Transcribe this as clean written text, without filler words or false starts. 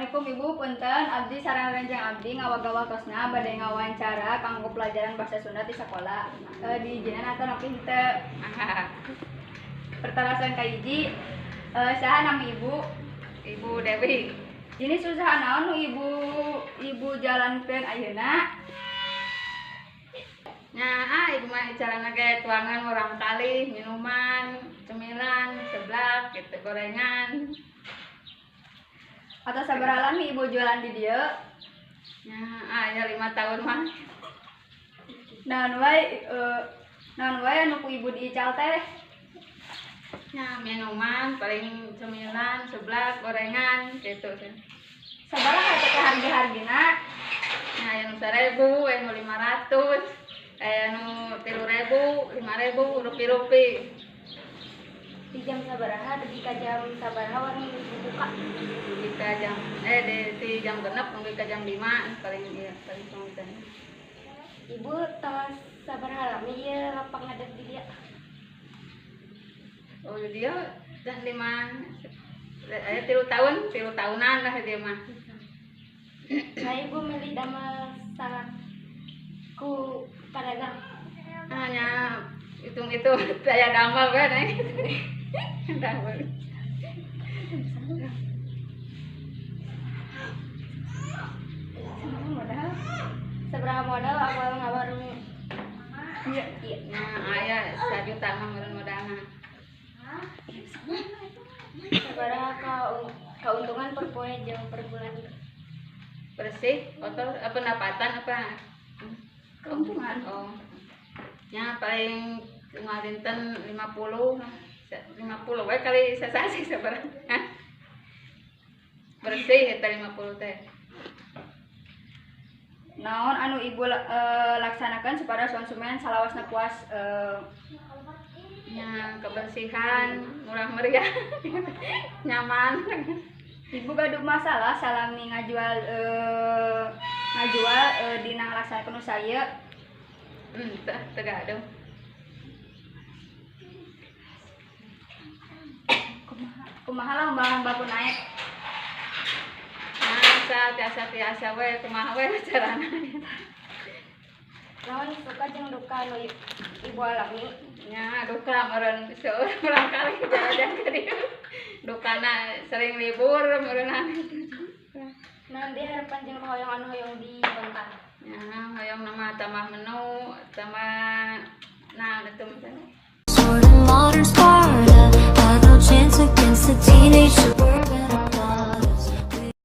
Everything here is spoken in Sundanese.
Assalamualaikum, Ibu. Punten, abdi sareng rencang abdi ngawarga waktosna bade ngawancara kanggo pelajaran bahasa Sunda di sekolah. Diizinan atanapi henteu? Pertanyaan kahiji, saha nami Ibu? Ibu Dewi. Jenis usaha naon nu Ibu jalankeun ayeuna? Nya, ah, ibu mah carana ge tuangan murangkalih, minuman, cemilan, seblak, gitu, gorengan. Atau sabaraha lami Ibu jualan di dieu? Nya, ah, ya 5 tahun mah. Naon wae anu ku Ibu diical teh? Nya, minuman, paling cemilan, seblak, gorengan, gitu. Sabaraha teh harga-hargina? Nya, aya nu 1.000, aya nu 500, aya nu 3.000, 5.000, rupi-rupi. Di jam sabaraha dugi ka jam sabaraha warung Ibu buka? Dugi ka jam di jam 6 dugi ka jam 5 paling, iya, paling sonten. Ibu tos sabaraha lami ieu lapak ngadeg di dieu? Oh, dia dan 5, 3 tahun, 3 tahunan lah dia mah. Nah, Ibu milih damel salaku pedagang? Hanya hitung itu saya damel we, neng. Damel. Modal? Sabaraha modal awal ngawarung? Iya. Iya. Nah, aya 1 juta mah meureun modalna. Sabaraha keuntungan per poe jeung per bulan? Bersih atau pendapatan apa? Keuntungan. Oh. Ya, paling unggal dinten 50, 50 we kali sasasi sabaraha. Hah? Bersih eta 50 teh. Naon anu Ibu laksanakan supaya konsumen salawasna puas? Ya, kebersihan, murah meriah, nyaman. Ibu gaduh masalah salami ngajual dina ngalaksanakeun usaha ieu? Teu teu gaduh. Kumaha lah bahan baku naik? Masa tiasa-tiasa we, kumaha we carana. Naon suka jeung duka anu Ibu alami? Nya, duka meureun seueur murangkalih jajan ka dieu. Dukana sering libur meureunna. Naon deui harapan jeung hoyong anu hoyong dibongkar? Nya, hoyong nama tambah menu, tambah, nah, itu misalnya. Sort of modern spark.